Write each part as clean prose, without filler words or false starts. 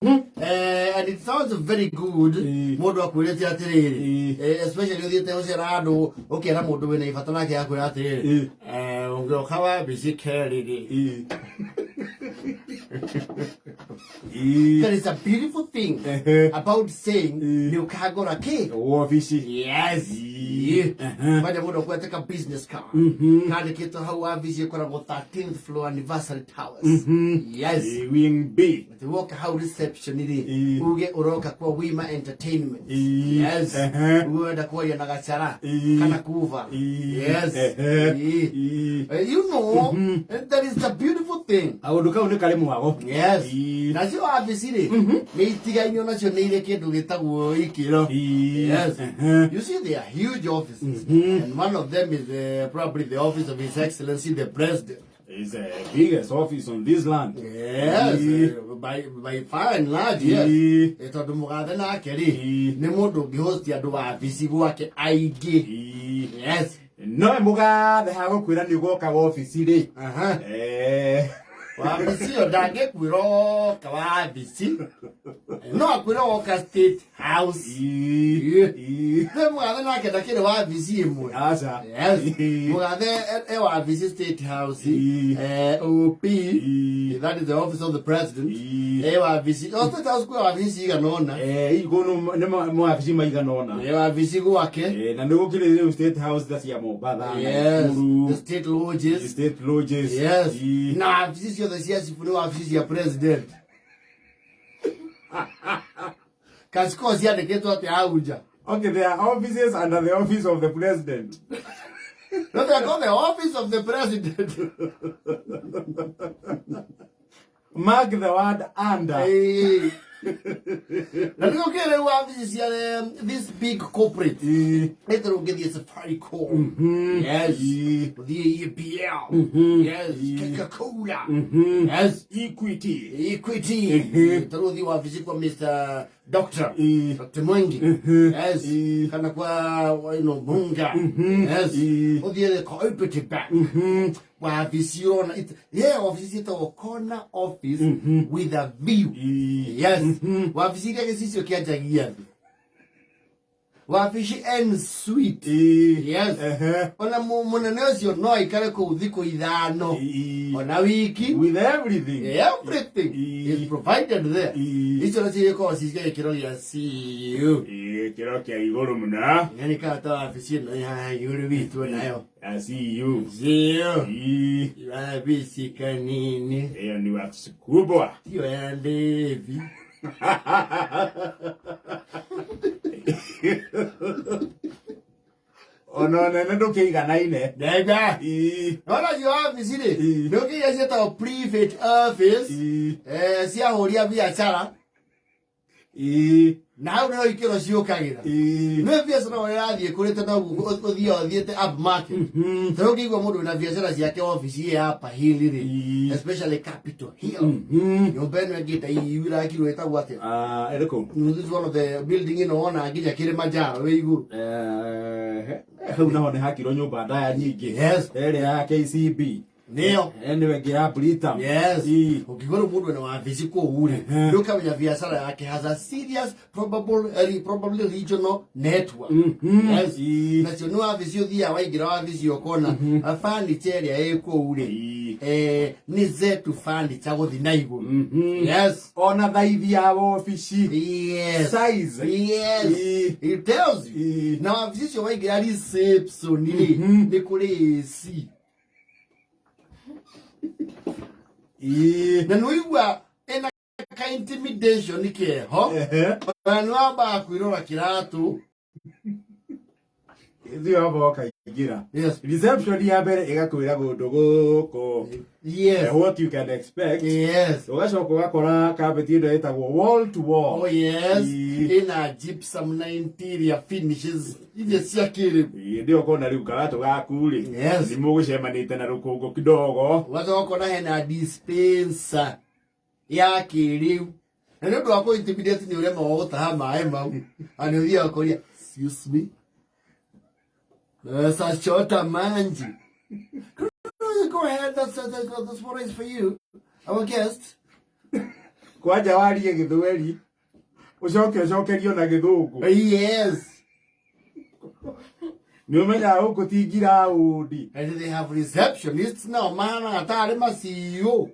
And it sounds very good. Mũndũ akwĩrĩte atĩrĩrĩ, especially ũthiĩte gũcera andũ, ũkera mũndũ wĩna ibata nake akwĩra atĩrĩrĩ, ũngĩoka wabici kerĩ rĩ. There is a beautiful thing about saying nĩ ũkangora kĩ Wabici. Yes. Kwanja mũndũ akwete ka business card kandĩkĩtwo hau wabici ĩkoragwo 13th floor, Anniversary Towers. Yes. Wing B. Atĩ woka hau reception rĩ, uge ũroka kwa Wima Entertainment. Yes. Uge wenda kwaria na Gacara kana Kuva. Yes. You know, that is the beautiful thing. Kaũndũ kau nĩ karĩ mwago. Yes. Nacio wabici rĩ, nĩ itigainio nacio nĩ irĩ kĩndũ gĩtagwo ikĩro. Yes. You see, they are huge offices, and one of them is probably the office of His Excellency the President. It's the biggest office on this land. Yes, by far and large, yes. Tondũ mũgathe nake rĩ, nĩ mũndũ ũngĩhost andũ wabici gwake aingĩ. Yes. No mũgathe hagũkwĩra nĩ ũgoka wabici rĩ. Wabici ĩyo ndangĩkwĩra oka wabici. No akwĩra oka State House. Nĩ mũgathe nake ndakĩrĩ wabici ĩmwe. Aca. Yes. Mũgathe e wabici State House. OP. That is the office of the President. E wabici. O State House kwĩ wabici cigana ũna. Igũrũ nĩ mawabici maigana ũna. E wabici gwake. Na nĩ gũkĩrĩ rĩu State House ta cia Mombatha, Nakuru, The state lodges. State lodges. Yes. Na wabici ciothe cia cibu nĩ wabici cia President. Kaciko ciandĩkĩtwo atĩ hau nja. Okay, there are offices under the office of the President. No, they are called the office of the President. Mark the word "under". Na nĩ gũkĩrĩ rĩu wabici cia this big corporate. Nĩ ũngĩthiĩ Safaricom. Yes. Ũthiĩ EPL. Yes. Coca-Cola. Yes. Equity. Equity. Tarĩu ũthiĩ wabici kwa Mr. Doctor. Dr. Mwangi. Yes. Kana kwa Munga. Yes. Ũthiĩ the Cooperative Bank. Wabici ũrona yeah, wabici ciĩtagwo corner office with a view. Yes. Wabici iria gĩcicio kĩanjagia thĩ. Wabici en suite. Yes. Ona mũnene ũcio no aikare kũu thikũ 5 ona wiki. With everything. Everything is provided there. Icio nacio igĩkoragwo ci cia gĩkĩro gĩa CEO. Gĩkĩro kĩa igũrũ mũno. Yani kana ta wabici ĩno ĩ haha igũrũ witũ nayo. Ya CEO. CEO. Wabici kanini. Hiyo ni wabici kubwa. Tiyo ya Ndevi. Ona nene ndũkĩiganaine. Ndega. Nona cio wabici rĩ, nĩ ũkĩiria ciĩtagwo private office, cia ahũri a biacara. Na hau nĩho ikĩro ciũkagĩra. Nĩ biacara ũrĩa ĩrathiĩ kũrĩte noguo ũthiaga ũthiĩte up market. Ta ũngĩigua mũndũ wĩna biacara ciake wabici ĩ Upper Hill rĩ, especially Capitol Hill. Nyũmba ĩno ĩngĩ ta EU ĩrakirwo ĩtagwo atĩa? Ah, ĩrĩkũ? This is one of the building ĩno wona nginya Kilimanjaro wĩ igũrũ. Hau naho nĩ hakirwo nyũmba ndaya nyingĩ. Yes. Ĩrĩa ya KCB. Nĩyo. Nĩwe ĩngĩ ya Britam. Yes. Ũngĩigua rĩu mũndũ ena wabici kũu rĩ, nĩ ũkamenya biacara yake has a serious probable, probably regional network. Yes. Nacio nĩ wabici ũthiaga waingĩra wabici ũkona furniture ĩrĩa ĩ kũu rĩ, nĩ Zetu Furniture gũthiĩ na igũrũ. Yes. Ona thaithi ya wabici. Yes. Size. Yes. It tells you. Na wabici icio waingĩra reception rĩ, nĩ kũrĩ AC. Na nĩ ũigua ĩna ka intimidation keho. Ona nĩ wambaga kwĩrora kĩratũ. Ithuĩ wamba ũkaingĩra. Yes. Reception ya mbere ĩgakwĩra kũndũ gũkũ. Yes. What you can expect. Yes. Ũgacoka ũgakora carpet ĩno ĩtagwo wall to wall. Oh yes. Ĩna gypsum na interior finishes iria cia kĩrĩu. Hĩndĩ ĩyo ũkona rĩu karatũ gaku rĩ. Yes. Nĩ mũgũcemanĩte na rũkũngũ kidogo. Ũgacoka ũkona hena dispenser ya kĩrĩu. Na nĩ ũndũ wa kũ intimidate nĩ ũremagwo gũtaha maĩ mau. Na nĩ ũthiaga ũkoria, "Excuse me. Sachota manji." No, you go ahead. That's what is for you. Our guest. Kwanja warie gĩthweri ũcoke ũcokerio na gĩthũngũ. Yes. Nĩ ũmenyaga gũkũ ti ngiraũndi. And they have receptionists now mahanaga tarĩ ma CEO.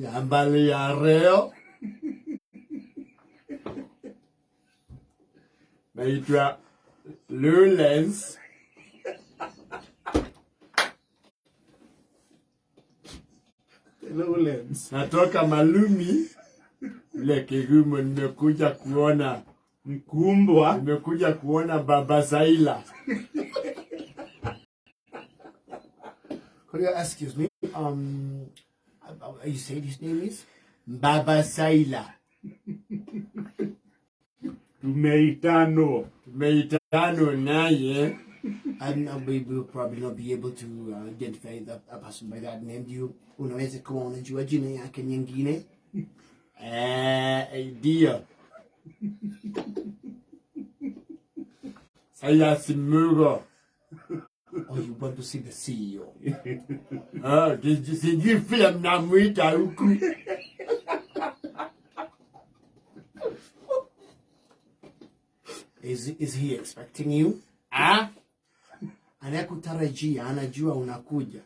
Yambale ya reo. Naitwa Lawrence. Lowlands. Natoka Malumi le Kigumo, nimekuja kuona Mkumbwa. nimekuja kuona Baba Saila. Could you excuse me? You said his name is Baba Saila. Tumeitano. Tumeitano naye. And we will probably not be able to identify a person by that name. Do you unaweza kuwa unajua jina yake nyingine? Ndio. Saila Simugo. Oh, you want to see the CEO? Oh, sijui vile mnamwita huku. Is he expecting you? Ah? Anakutarajia, anajua unakuja.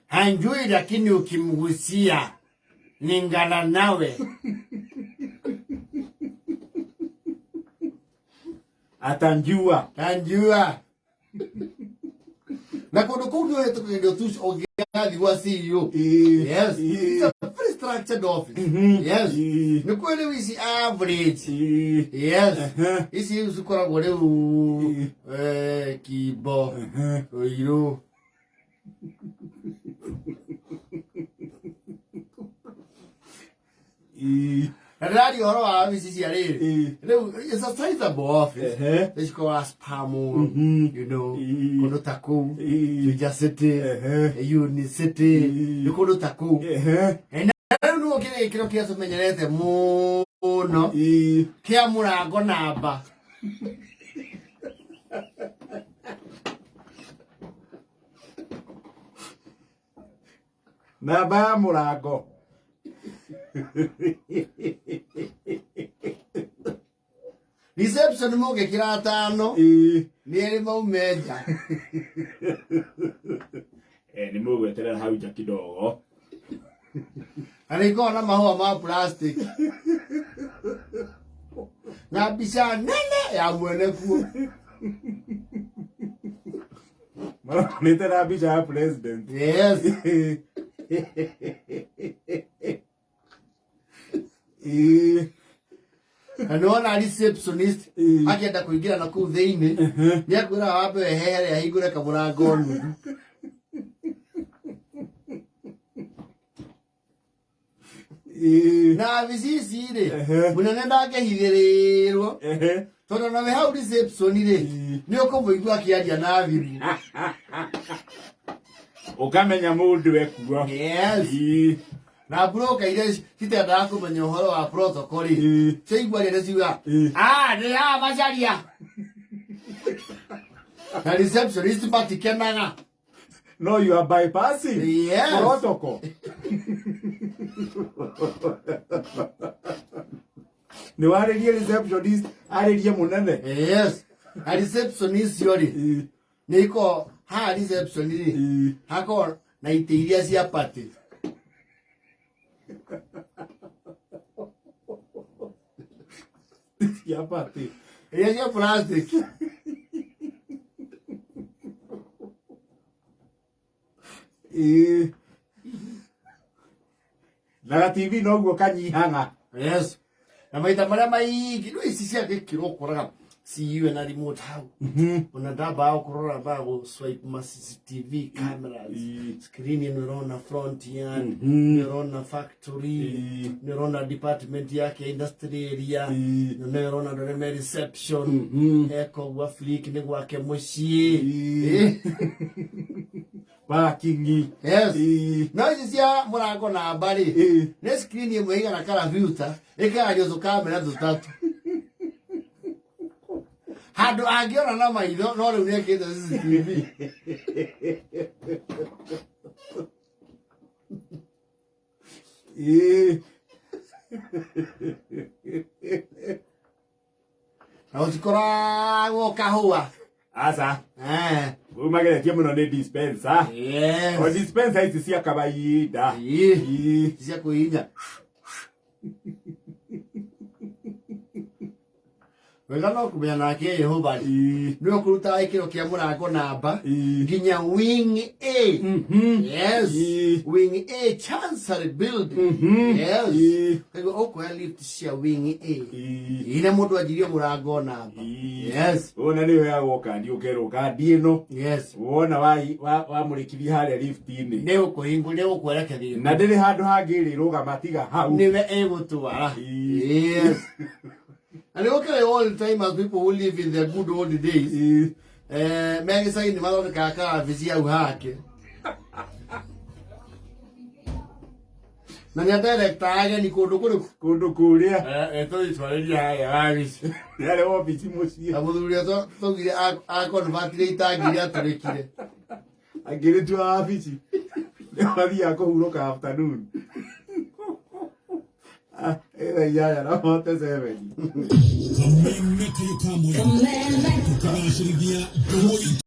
Hanjui, lakini ukimgusia ningana nawe. Atanjua. Tanjua. Na kundu kuu ndio tukienda tu ogiathi wa CEO. Yes. It's a very structured office. Yes. Nĩ kwĩ rĩu ici average. Yes. Ici rĩu cikoragwo rĩu kimbo ũirũ. Na ndĩraria ũhoro wa wabici cia rĩrĩ. Rĩu it's a sizable office. Nĩcikoragwo Spamo, you know, kũndũ ta kũu, Juja City, Uni City, nĩ kũndũ ta kũu. Na rĩu nĩguo kĩrĩa kĩro kĩrĩa tũmenyerete mũno kĩa mũrango namba. Namba ya mũrango. Reception mũngĩkĩra atano nĩ erĩ maume nja. Nĩ mũgweterera hau nja kidogo. Na nĩ ikoragwo na mahũa ma plastic na mbica nene ya mwene kuo. Maronete na mbica ya president. Yes. Na nĩwona receptionist akĩenda kũingĩra na kũu thĩinĩ nĩ akwĩra wambe wehehere ahingũre kamũrango nuthu. Na wabici ici rĩ, mũnene ndangĩhithĩrĩrwo tondũ ona wĩ hau reception rĩ nĩ ũkũmũigua akĩaria na thimũ. Ũkamenya mũndũ ekuo. Yes. Na broker iria citendaga kũmenya ũhoro wa protocol rĩ, ciaigua rĩrĩ ciuga, "Ah, nĩ haha macaria." Na receptionist matikenaga. No, you are bypassing Yes. protocol. Nĩ warĩrie receptionist arĩrie mũnene. Yes. Na receptionist cio rĩ, nĩ ikoragwo haha reception rĩ, hakoragwo na itĩ iria cia party. Cia party. Iria cia plastic. Na ga TV noguo kanyihaga. Yes. Na maita marĩa maingĩ rĩu ici cia gĩkĩro ũkoraga CEO na remote hau. Ona ndambaga kũrora ambaga gũ swipe ma CCTV cameras. Screen ĩno ĩrona front yard, nĩ ĩrona factory, nĩ ĩrona department yake industry area, nĩ ĩrona andũ arĩa me reception, eka ũguo Afrika nĩ gwake mũciĩ. Parking. Yes. No ici cia mũrango namba rĩ, nĩ screen ĩmwe ĩigana karabiuta ĩkarario tũkamera tũtatũ. Handũ angĩona na maitho no rĩu nĩ ekĩte CCTV. Ĩĩ. Na gũtikoragwo kahũa. Aca. Eh. Rĩu mageretie mũno nĩ dispenser. Yes. O dispenser ici cia kawaida. Ĩĩ. Ĩĩ. Cia kwĩhinya. Wega no kũmenya nake Yehova rĩ, Ĩĩ. nĩwe ũkũrutaga gĩkĩro kĩa mũrango namba Ĩĩ. nginya wing A. Mhm. Yes. Ĩĩ. Wing A Chancery building. Mhm. Yes. Ĩĩ. Koguo ũkuoya lift cia wing A. Ĩĩ. Ine mũndũ anjirie mũrango namba. Ĩĩ. Yes. Wona nĩ ũheagwo kandi ũkerwo kandi ĩno. Yes. Wona wamũrĩkithia harĩa lift-inĩ. Nĩ ũkũhingũria nĩ ũgũkwerekeria. Na ndĩrĩ handũ hangĩ ĩrĩrũgama tiga hau. Nĩwe ĩgũtwara. Ĩĩ. Yes. And look at all timers, people who live in their good old days. Ĩĩ. Eh, me gĩcagi nĩ mathondekaga karabici hau hake. Na nĩ adirector ageni kũndũ kũrĩkũ? Kũndũ kũrĩa. Tũgĩtwarĩria harĩa wabici. Yarĩ wabici mũciĩ. Na mũthuri ũrĩa twaugire akonvatire itangi rĩatũrĩkire. Angĩrĩtua wabici. Nĩ mathiaga kũhurũka afternoon. Ah, ĩna inyanya na 47. Kameme kayo kamwe tukagacĩrithia ndũgũ itũ.